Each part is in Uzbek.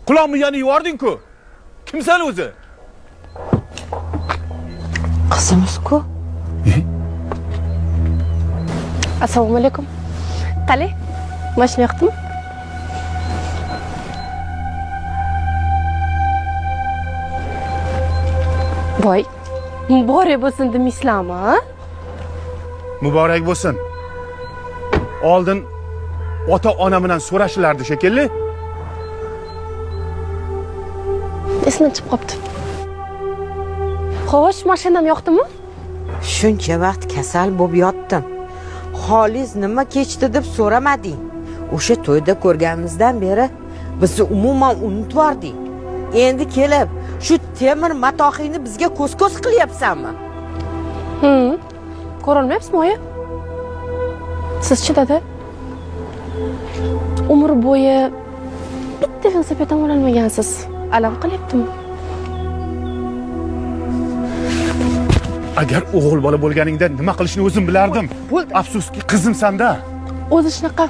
Quloq miyani yuvording-ku. Kimsan o'zi? Qizimiz-ku. Assalomu alaykum. Qalay? Mashina yoqdimi? Voy, muborak bo'lsin demaysizlarmi, a? Muborak bo'lsin. Oldin ota ona bilan so'rashilardi shekilli. Esimdan chiqib qolibdi. Xo'sh, mashinam yoqdimi? Shuncha vaqt kasal bo'lib yotdim. Xolis nima kechdi deb so'ramading. O'sha to'yda ko'rganimizdan beri bizni umuman unutvording. Endi kelib shu temir matohingni bizga ko'z-ko'z qilyapsanmi? Ko'rolmayapsizmi, oyi? Sizchi, dada? Umr bo'yi bitta velosiped ham ololmagansiz. Alam qilyaptimi? Agar o'g'il bola bo'lganingda nima qilishni o'zim bilardim. Afsuski, qizimsan-da. O'zi shunaqa.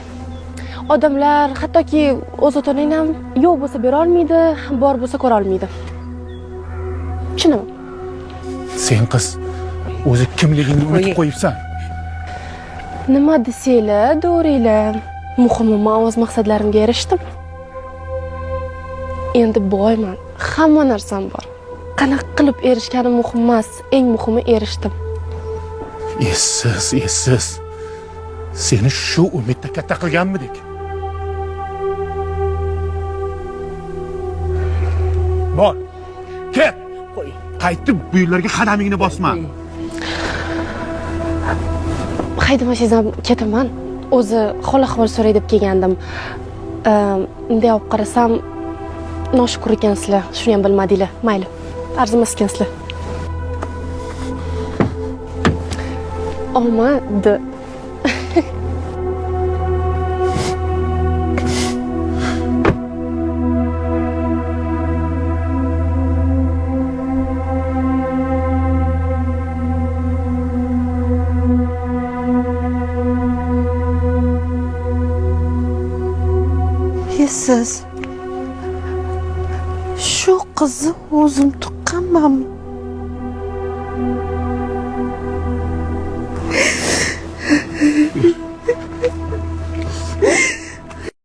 Odamlar hattoki o'z ota-onang ham yo'q bo'lsa bera olmaydi, bor bo'lsa ko'ra olmaydi. Tushunaman. Sen qiz o'zi kimligingni unutib qo'yibsan. Nima desanglar, do'ringlar. Muhimi, men o'z maqsadlarimga erishdim. Endi boyman, hamma narsam bor. Qanaqa qilib erishganim muhim emas, eng muhimi erishdim. Essiz, essiz. Seni shu umidda katta qilganmidik? Bor. Ket. Qaytib bu yerlarga qadamingni bosma. Haydamasangiz ham ketaman. O'zi hol ahvol so'ray deb kelgandim. Bunday olib qarasam noshukur ekansizlar, shuni ham bilmadinglar. Mayli, arzimas ekansizlar. Omadi. Essiz. Shu qizni o'zim tuqqanmanmi?